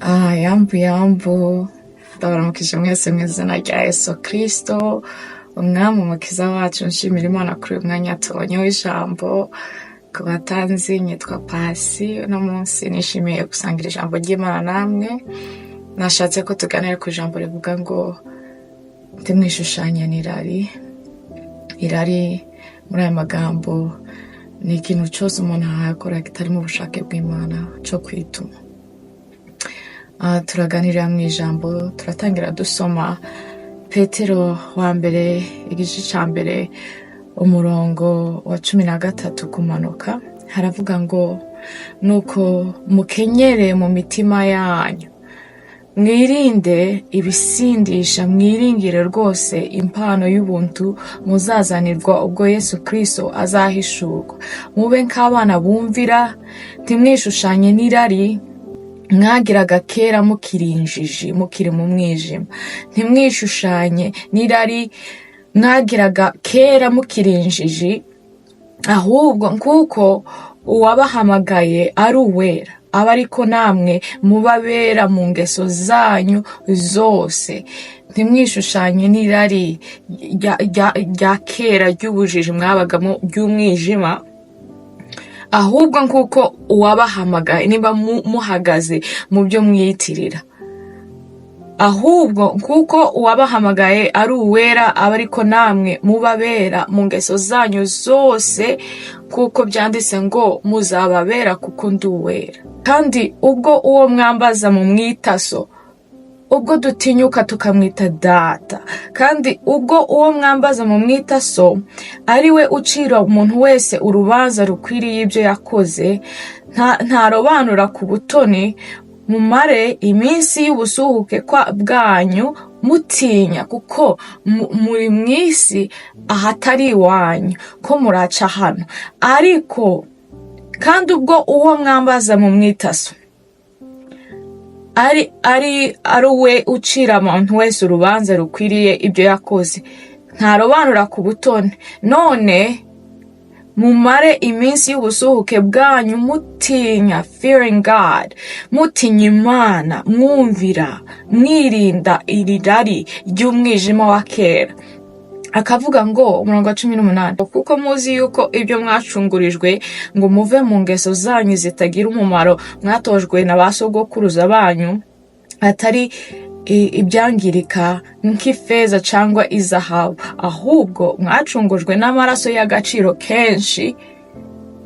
Ah, yambu yambu, ndabaramukije mwese mu izina rya Yesu Kristo, umwami umukiza wacu. Nshimira Imana kuri uyu mwanya tubonyeho ijambo. Ku batanzi, nitwa Pasi. Uno munsi nishimiye gusangira ijambo ry'Imana namwe. Nashatse ko tuganira ku ijambo rivuga ngo ntimwishushanye n'irari. Irari muri aya magambo ni ikintu cyose umuntu yakora kitari mu bushake bw'Imana cyo kwituma. Turaganirira mu ijambo, turatangira dusoma Petero wa mbere, igice cya mbere, umurongo wa 13 kumanuka. Haravuga ngo: "Nuko mukenyere mu mitima yanyu, mwirinde ibisindisha, mwiringire rwose impano y'ubuntu muzazanirwa ubwo Yesu Kristo azahishurwa. Mube nk'abana bumvira, ntimwishushanye n'irari mwagiraga kera mukiri injiji, mukiri mu mwijima. Ntimwishushanye n'irari mwagiraga kera mukiri injiji, ahubwo nk'uko uwabahamagaye ari uwera, aba ariko namwe muba bera mu ngeso zanyu zose. Ntimwishushanye n'irari rya kera ry'ubujiji mwabagamo ry'umwijima, ahubwo nk'uko uwabahamagaye," niba muhagaze mu byo mwiyitirira, "ahubwo nk'uko uwabahamagaye ari uwera, aba ariko namwe muba bera mu ngeso zanyu zose, kuko byanditse ngo: 'Muzaba bera kuko ndi uwera.' Kandi ubwo uwo mwambaza mu mwitaso," ubwo dutinyuka tukamwita data, "kandi ubwo uwo mwambaza mu mwita so, ari we ucira umuntu wese urubanza rukwiriye ibyo yakoze, ntarobanura ku butoni, mumare iminsi y'ubusuhuke bwanyu mutinya, kuko muri mu isi ahatari iwanyu, ko muraca hano. Ariko kandi ubwo uwo mwambaza mu mwitaso ari we ucira umuntu wese urubanza rukwiriye ibyo yakoze, ntarobanura ku butoni, none mumare iminsi y'ubusuhuke bwanyu mutinya," fearing God, mutinya Imana, mwumvira, mwirinda iri rari ry'umwijima wa kera. Akavuga ngo, umurongo wa 18: "Kuko muzi yuko ibyo mwacungurijwe ngo muve mu ngeso zanyu zitagira umumaro mwatojwe na ba sogokuruza banyu, atari ibyangirika nk'ifeza cyangwa izahabu, ahubwo mwacungujwe n'amaraso y'agaciro kenshi."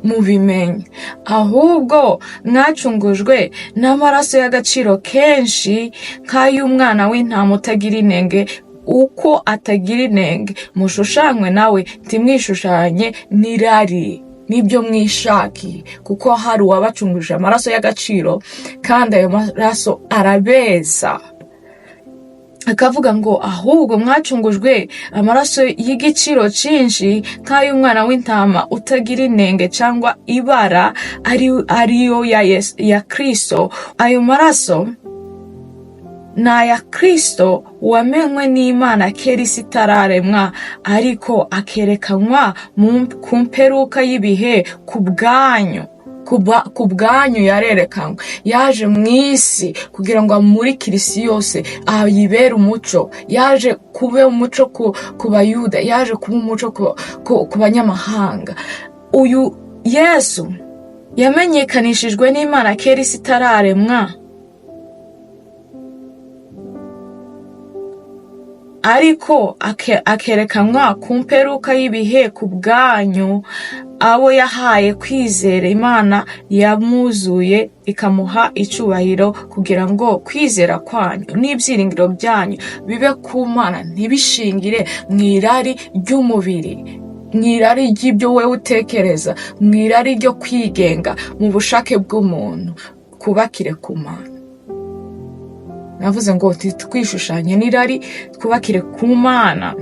Mubimenye, ahubwo mwacungujwe n'amaraso y'agaciro kenshi nk'ay'umwana w'intama utagira inenge. Uko atagira inenge, mushushanywe nawe, ntimwishushanye n'irari n'ibyo mwishakiye, kuko hari uwabacunguje amaraso y'agaciro, kandi ayo maraso arabeza. Akavuga ngo: "Ahubwo mwacungujwe amaraso y'igiciro cyinshi nk'ay'umwana w'intama utagira inenge cyangwa ibara, ariyo ya Yesu, ya Kristo. Ayo maraso ni aya Kristo wamenywe n'Imana kera isi itararemwa, ariko akerekanwa ku mperuka y'ibihe ku bwanyu." Ku bwanyu yarerekanwe. Yaje mu isi kugira ngo amurikire isi yose, ayibere umuco. Yaje kuba umuco ku Bayuda, yaje kuba umuco ku banyamahanga. Uyu Yesu yamenyekanishijwe n'Imana kera isi itararemwa, ariko akerekanwa ku mperuka y'ibihe ku bwanyu, abo yahaye kwizera Imana yamuzuye ikamuha icyubahiro, kugira ngo kwizera kwanyu n'ibyiringiro byanyu bibe ku Mana, ntibishingire mu irari ry'umubiri, mu irari ry'ibyo wowe utekereza, mu irari ryo kwigenga mu bushake bw'umuntu. Kubakire ku Mana. Navuze ngo twishushanye n'irari, twubakire ku Mana.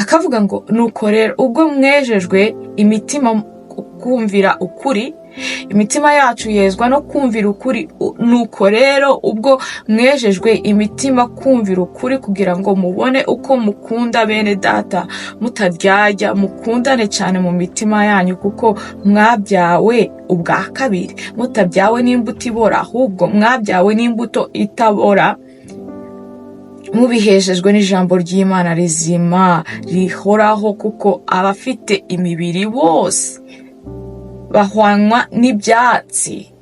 Akavuga ngo: "Nuko rero ubwo mwejejwe imitima kumvira ukuri Imitima yacu yezwa no kumvira ukuri. Nuko rero ubwo mwejejwe imitima kumvira ukuri, kugira ngo mubone uko mukunda bene data mutaryarya, mukundane cyane mu mitima yanyu, kuko mwabyawe ubwa kabiri, mutabyawe n'imbuto ibora, ahubwo mwabyawe n'imbuto itabora, mubiheshejwe n'ijambo ry'Imana rizima rihoraho. Kuko abafite imibiri bose bahwanywa n'ibyatsi,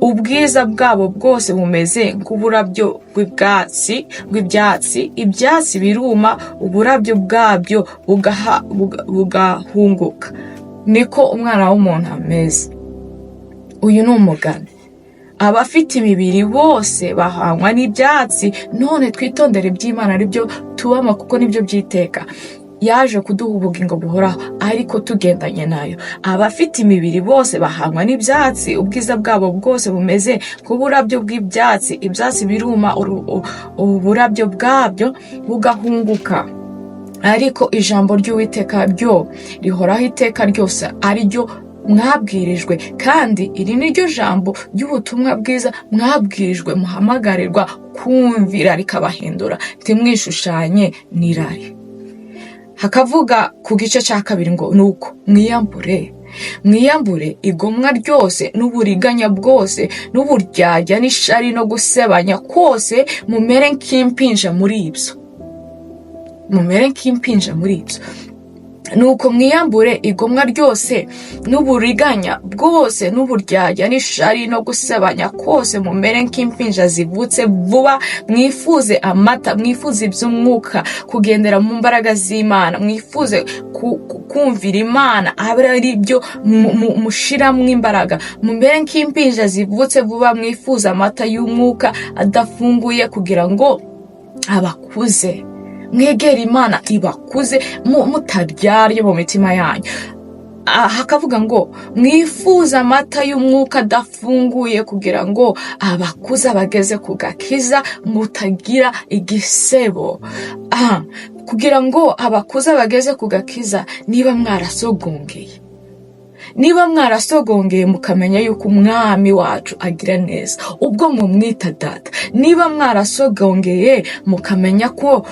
ubwiza bwabo bwose bumeze nk'uburabyo bw'ibyatsi. Ibyatsi biruma, uburabyo bwabyo bugahunguka, niko umwana w'umuntu ameze. Uyu ni umugani: abafite imibiri bose bahanywa n'ibyatsi. None twitondere iby'Imana, aribyo tubamo, kuko nibyo byiteka. Yaje kuduha ubugingo buhoraho, ariko tugendanye nayo. Abafite imibiri bose bahanywa n'ibyatsi, ubwiza bwabo bwose bumeze nk'uburabyo bw'ibyatsi. Ibyatsi biruma, uburabyo bwabyo bugahunguka, ariko ijambo ry'Uwiteka ryo rihoraho iteka ryose, ari ryo mwabwirijwe. Kandi iri ni ryo jambo ry'ubutumwa bwiza mwabwirijwe, muhamagarirwa kumvira rikabahindura. Ntimwishushanye n'irari. Hakavuga ku gice cya kabiri ngo: "Nuko mwiyambure, mwiyambure igomwa ryose n'uburiganya bwose n'uburyarya n'ishari no gusebanya kose. Mumere nk'impinja muri ibyo, mumere nk'impinja muri ibyo. Nuko mwiyambure igomwa ryose n'uburiganya bwose n'uburyarya n'ishari no gusebanya kose. Mumere nk'impinja zivutse vuba, mwifuze amata, mwifuze iby'umwuka, kugendera mu mbaraga z'Imana, mwifuze kumvira Imana, abe ari byo mushiramo imbaraga. Mumere nk'impinja zivutse vuba, mwifuze amata y'umwuka adafunguye, kugira ngo abakuze. Mwegere Imana ibakuze, mutaryarye mu mitima yanyu." Hakavuga ngo: "Mwifuze amata y'umwuka adafunguye, kugira ngo abakuze bageze ku gakiza, mutagira igisebo." Kugira ngo abakuze bageze ku gakiza. Niba mwarasogongeye, niba mwarasogongeye mukamenya yuko Umwami wacu agira neza, ubwo mumwita data, niba mwarasogongeye mukamenya ko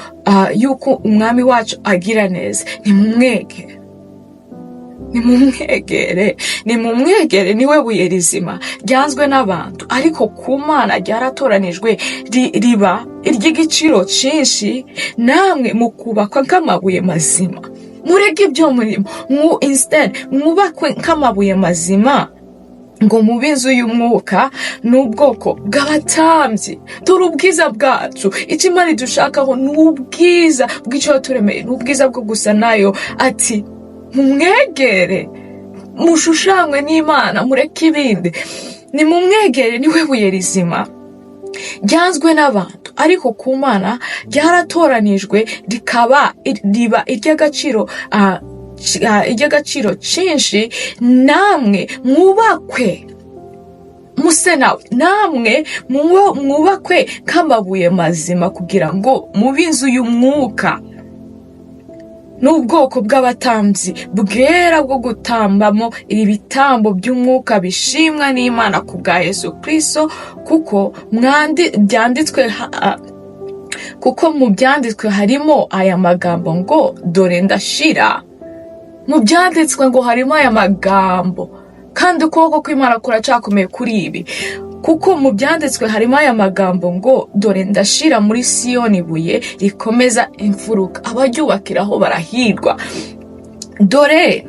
yuko Umwami wacu agira neza, nimumwegere, nimumwegere, nimumwegere. Niwe buye rizima ryanzwe n'abantu, ariko ku Mana ryaratoranijwe, riba iry'igiciro cyinshi. Namwe mukubakwa nk'amabuye mazima. Mureke ibyo murimo, instead mwubakwe nk'amabuye mazima, ngo mube inzu y'umwuka n'ubwoko bw'abatambyi. Dore ubwiza bwacu, icyo Imana idushakaho ni ubwiza bw'icyo yaturemeye, ni ubwiza bwo gusa nayo. Ati: "Mumwegere, mushushanywe n'Imana, mureke ibindi, nimumwegere. Niwe buye rizima ryanzwe n'abantu, ariko ku Mana ryaratoranijwe, rikaba riba iry'agaciro iry'agaciro cyinshi. Namwe mwubakwe muse nawe, namwe mwubakwe nk'amabuye mazima, kugira ngo mube inzu y'umwuka n'ubwoko bw'abatambyi bwera, bwo gutambamo ibitambo by'umwuka bishimwa n'Imana ku bwa Yesu Kristo. Kuko byanditswe kuko mu byanditswe harimo aya magambo ngo: 'Dore ndashira.'" Mu byanditswe ngo harimo aya magambo, kandi ukuboko kw'Imana kuracyakomeye kuri ibi. "Kuko mu byanditswe harimo aya magambo ngo: 'Dore ndashira muri Siyoni ibuye rikomeza imfuruka, abaryubakiraho barahirwa.'" Dore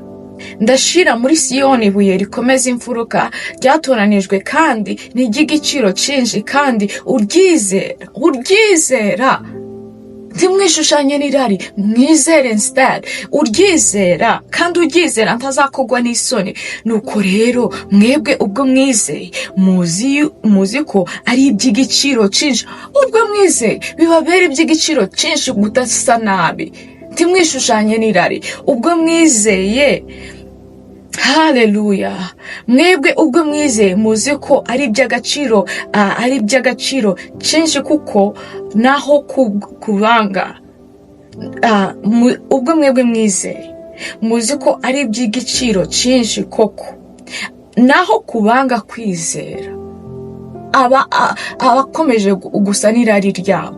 ndashira muri Siyoni ibuye rikomeza imfuruka, ryatoranijwe kandi ni iry'igiciro cyinshi, kandi uryizera, uryizera. Ntimwishushanye n'irari, mwizere instead. Uryizera kandi uryizera ntazakogwa n'isoni. Nuko rero mwebwe ubwo mwizeye, muzi ko ari iby'igiciro cyinshi. Ubwo mwizeye, bibabera iby'igiciro cyinshi kudasa nabi. Ntimwishushanye n'irari. Ubwo mwizeye, haleluya, mwebwe ubwo mwizeye muzi ko ari iby'agaciro, ari iby'agaciro cyinshi. Kuko naho kubanga ubwo mwebwe mwizeye muzi ko ari iby'igiciro cyinshi koko. Naho kubanga kwizera, aba abakomeje gusa n'irari ryabo.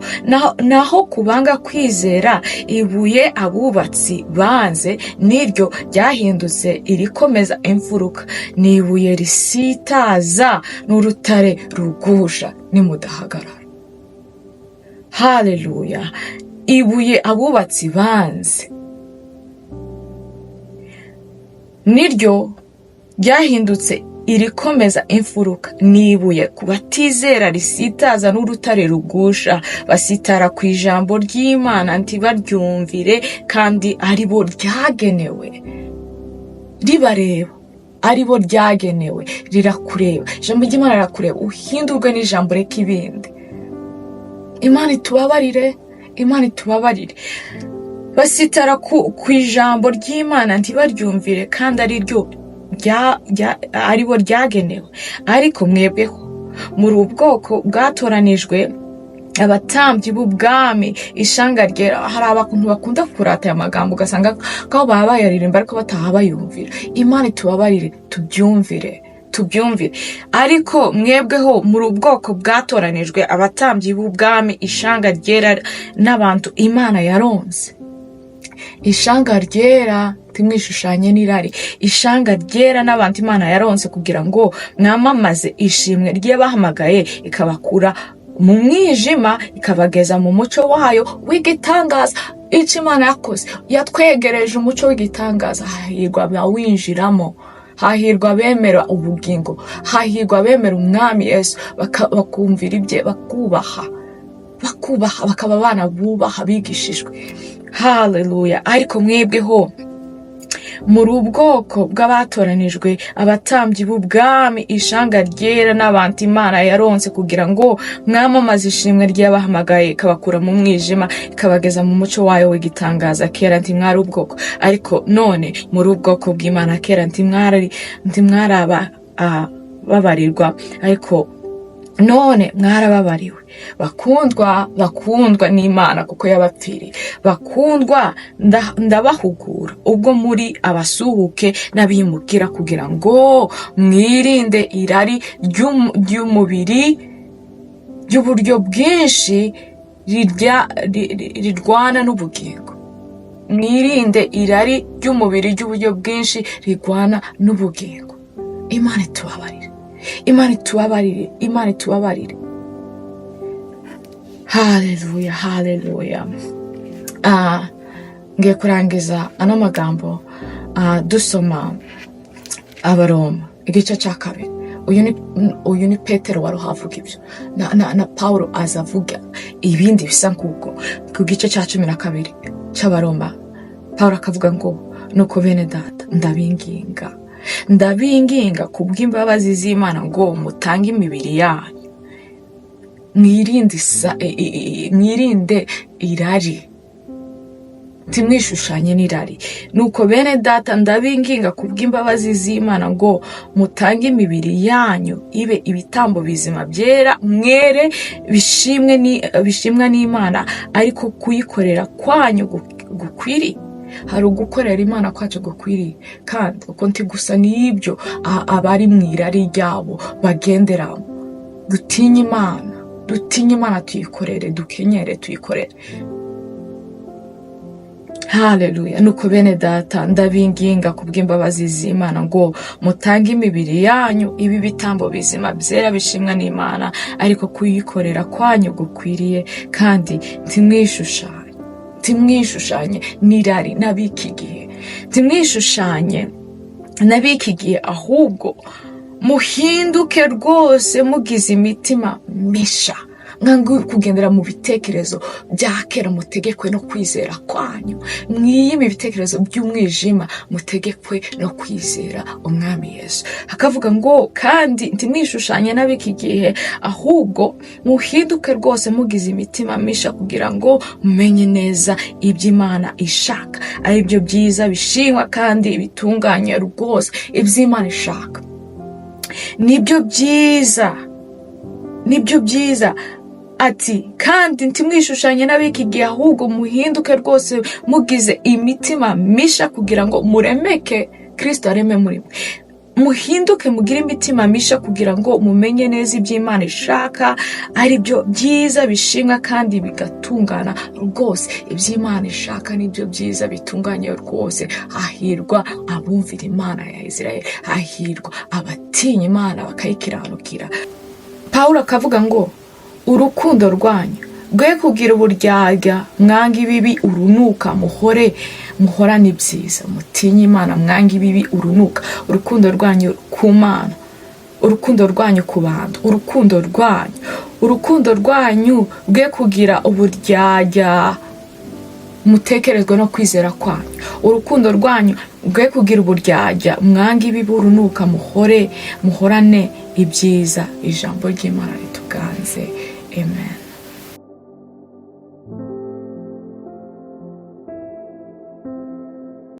Naho kubanga kwizera, ibuye abubatsi banze niryo ryahindutse irikomeza imfuruka, ni ibuye risitaza n'urutare rugusha nimudahagarara. Haleluya! Ibuye abubatsi banze niryo ryahindutse irikomeza imfuruka, ni ibuye ku batizera risitaza n'urutare rugusha. Basitara ku ijambo ry'Imana ntibaryumvire, kandi ari bo ryagenewe. Ribareba, ari bo ryagenewe. Rirakureba, ijambo ry'Imana rirakureba. Uhindurwe n'ijambo, reka ibindi. Imana itubabarire, Imana itubabarire. Basitara ku ijambo ry'Imana ntibaryumvire, kandi ari ryo ari bo ryagenewe. Ariko mwebweho muri ubwoko bwatoranijwe, abatambyi b'ubwami, ishanga ryera. Hari abantu bakunda kurata aya magambo, ugasanga ko baba bayaririmba ariko bataha bayumvira. Imana itubabarire, tubyumvire, tubyumvire. Ariko mwebweho muri ubwoko bwatoranijwe, abatambyi b'ubwami, ishanga ryera n'abantu Imana yaronse. Ishanga ryera, ntimwishushanye n'irari. Ishanga ryera n'abantu Imana yaronse kugira ngo mwamamaze ishimwe ry'abahamagaye, ikabakura mu mwijima ikabageza mu mucyo wayo w'igitangaza. Icyo Imana yakoze, yatwegereje umucyo w'igitangaza. Hahirwa abawinjiramo, hahirwa abemera ubugingo, hahirwa abemera Umwami Yesu, bakumvira ibye, bakubaha, bakubaha, bakaba abana bubaha, bigishijwe. Haleluya! Ariko mwebweho muri ubwoko bw'abatoranijwe, abatambyi b'ubwami, ishanga ryera n'abantu Imana yaronse kugira ngo mwamamaze ishimwe ry'abahamagaye, ikabakura mu mwijima ikabageza mu mucyo wayo w'igitangaza. Kera ntimwari ubwoko, ariko none muri ubwoko bw'Imana. Kera ntimwari aba babarirwa, ariko none mwarababariwe. Bakundwa, bakundwa n'Imana kuko yabapfiriye, bakundwa, ndabahugura ubwo muri abasuhuke n'abimukira, kugira ngo mwirinde irari ry'umubiri ry'uburyo bwinshi rirwana n'ubugingo. Mwirinde irari ry'umubiri ry'uburyo bwinshi rirwana n'ubugingo. Imana itubabarire, Imana itubabarire, Imana itubabarire. Haleluya, haleluya! Ngiye kurangiza ano magambo, dusoma Abaroma igice cya 2. Uyu ni Petero wari uhavuga ibyo, na Paulo aza avuga ibindi bisa nk'uko. Ku gice cya 12 cy'Abaroma, Paulo akavuga ngo: "Nuko bene data, ndabinginga, ndabinginga kubw'imbabazi z'Imana ngo mutange imibiri yanyu, mwirinde irari, ntimwishushanye n'irari. Nuko bene data, ndabinginga kubw'imbabazi z'Imana ngo mutange imibiri yanyu ibe ibitambo bizima, byera, mwere, bishimwa n'Imana, ariko kuyikorera kwanyu gukwiriye." Hari ugukorera Imana kwacu gukwiriye, kandi uko ntigusa n'ibyo abari mu irari ryabo bagenderamo. Dutinye Imana, dutinye Imana, tuyikorere, dukenyere, tuyikorere. Haleluya! "Nuko bene data, ndabinginga kubw'imbabazi z'Imana ngo mutange imibiri yanyu ibi bitambo bizima, byera, bishimwa n'Imana, ariko kuyikorera kwanyu gukwiriye. Kandi ntimwishushanye, ntimwishushanye n'irari n'ab'iki gihe, ntimwishushanye n'ab'iki gihe, ahubwo muhinduke rwose mugize imitima misha. Mwange kugendera mu bitekerezo bya kera, mutegekwe no kwizera kwanyu. Mwiyime ibitekerezo by'umwijima, mutegekwe no kwizera Umwami Yesu." Hakavuga ngo: "Kandi ntimwishushanye n'ab'iki gihe, ahubwo muhinduke rwose mugize imitima misha, kugira ngo mumenye neza ibyo Imana ishaka, ari byo byiza bishimwa kandi bitunganye rwose." Ibyo Imana ishaka nibyo byiza, nibyo byiza. Ati: "Kandi ntimwishushanye n'ab'iki gihe, ahubwo muhinduke rwose mugize imitima misha, kugira ngo muremeke, Kirisito areme muri mwe." Muhinduke, mugire imitima misha, kugira ngo mumenye neza ibyo Imana ishaka, ari byo byiza bishimwa kandi bigatungana rwose. Ibyo Imana ishaka nibyo byiza bitunganye rwose. Hahirwa abumvira Imana ya Israel, hahirwa abatinya Imana bakayikiranukira. Pawulo akavuga ngo urukundo rwanyu rwe kugira uburyarya, mwanga ibibi urunuka, muhore muhorane ibyiza. Mutinye Imana, mwanga ibibi urunuka. Urukundo rwanyu ku Mana, urukundo rwanyu ku bantu, urukundo rwanyu rwe kugira uburyarya, mutekerezwe no kwizera kwanyu. Urukundo rwanyu rwe kugira uburyarya, mwanga ibibi urunuka, muhore muhorane ibyiza. Ijambo ry'Imana rituganze. Amen.